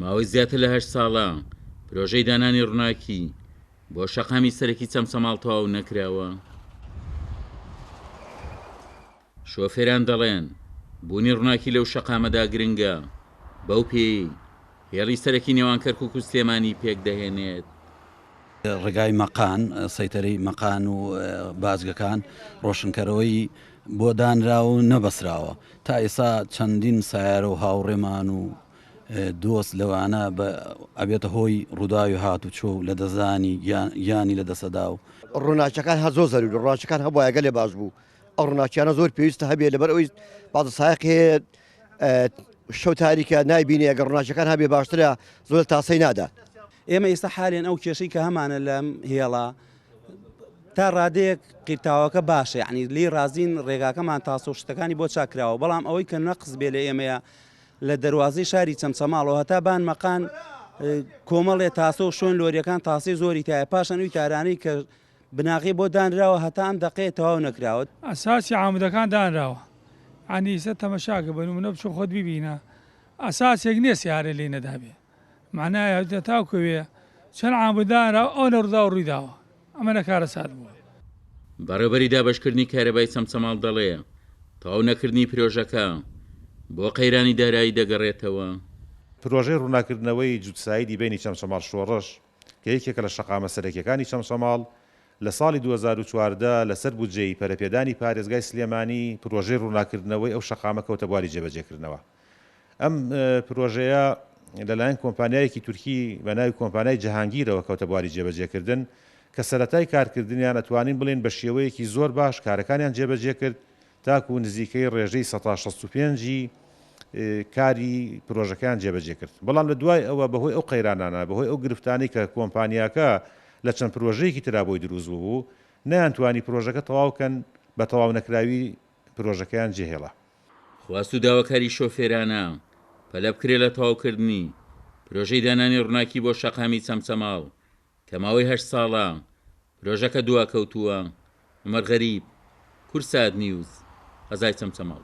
ماوەی زیاتر لە هەشت ساڵە پرۆژەی دانانی ڕووناکی بۆ شەقامی سەرەکی چەمچەماڵ تەواو نەکراوە. شۆفێران دەڵێن، بوونی ڕووناکی لەو شەقامەدا گرنگە، بەو پێیەی هێڵی سەرەکی نێوان کەرکوک و سلێمانی پێکدەهێنێت. ڕێگای مەقان، سەیتەرەی مەقان و بازگەکان ڕۆشنکەرەوەی بۆ دانراوە و نەبەسراوە. تا ئێستا چەندین سایارە و هاوڕێمان و دۆست لەوانە بە ئەبێتە هۆی ڕووداوی هاتوچۆ و لەدەستدانی گیانی لەدەستەدا و. ڕووناکیەکان هەر زۆر زەروورە، ڕووناکیەکان هەبوایە گەلێ باش بوو، ئەو ڕووناکیانە زۆر پێویستە هەبێ لەبەر ئەوەی بازە سایەق هەیە شەو تاریکە نایبینێ ئەگەر ڕووناکیەکان هەبێ باشترە زۆر تاسەی نادات. ئێمە ئێستا حالێن ئەو کێشەی کە هەمانە لەم هێڵە تا ڕادەیەک قیرتاوەکە باشە یعنی لێی ڕازین ڕێگاکەمان تاسە و شتەکانی بۆ چاکراوە بەڵام ئەوەی کە نەقس بێ لە ئێمەیە لە دەروازەی شاری چەمچەماڵەوە هەتا بان مەقان کۆمەڵێ تاسە و شوێن لۆریەکان تاسەی زۆری تایە پاشان ئەوی تارانەی کە بناغەی بۆ دانراوە هەتا ئەم دەقەیە تەواو نەکراوە. ئەساسی عامودەکان دانراوە یانی ئیستا تەمەشاکە بە نمونە بچۆ خۆت بیبینە ئەساسێک نیە سیارە لێی نەدابێ مەعنای هەتا کوێ چەند عامود دانراوە ئەوەنە ڕوداو ڕویداوە ئەمەنە کارەسات بووە. بەڕێوبەری دابەشکردنی کارەبای چەمچەماڵ دەڵێ، تەواو نەکردنی پرۆژەکە بۆ قەیرانی دارایی دەگەڕێتەوە. پرۆژەی ڕووناکردنەوەی جووتسایدی بەینی چەمچەماڵ شۆڕش کە یەکێکە لە شەقامە سەرەکییەکانی چەمچەماڵ، لە ساڵی 2014 لەسەر بودجەی پەرەپێدانی پارێزگای سلێمانی پرۆژەی ڕووناککردنەوەی ئەو شەقامە کەوتە بواری جێبەجێکردنەوە. ئەم پرۆژەیە لەلایەن کۆمپانیایەکی تورکی بە ناوی کۆمپانیای جەهانگیرەوە کەوتە بواری جێبەجێکردن کە سەرەتای کارکردنیان ئەتوانین بڵێین بە شێوەیەکی زۆر باش کارەکانیان جێبەجێکرد تاکو نزیکەی ڕێژەی 65% ی کاری پرۆژەکەیان جێبەجێ کرد، بەڵام لە دوای ئەوە بەهۆی ئەو قەیرانانە، بەهۆی ئەو گرفتانەی کە کۆمپانیاکە لە چەند پرۆژەیەکی ترا بۆی دروست بووبوو، نەیانتوانی پرۆژەکە تەواو کەن، بە تەواونەکراوی پرۆژەکەیان جێهێڵا. خواست و داواکاری شۆفێرانە پەلە بکرێ لە تەواوکردنی پرۆژەی دانانی ڕووناکی بۆ شەقامی چەمچەماڵ کە ماوەی هەشت ساڵە پرۆژەکە دواکەوتووە، عومەر غەریب، کوردسات نیوز، قەزای چەمچەماڵ.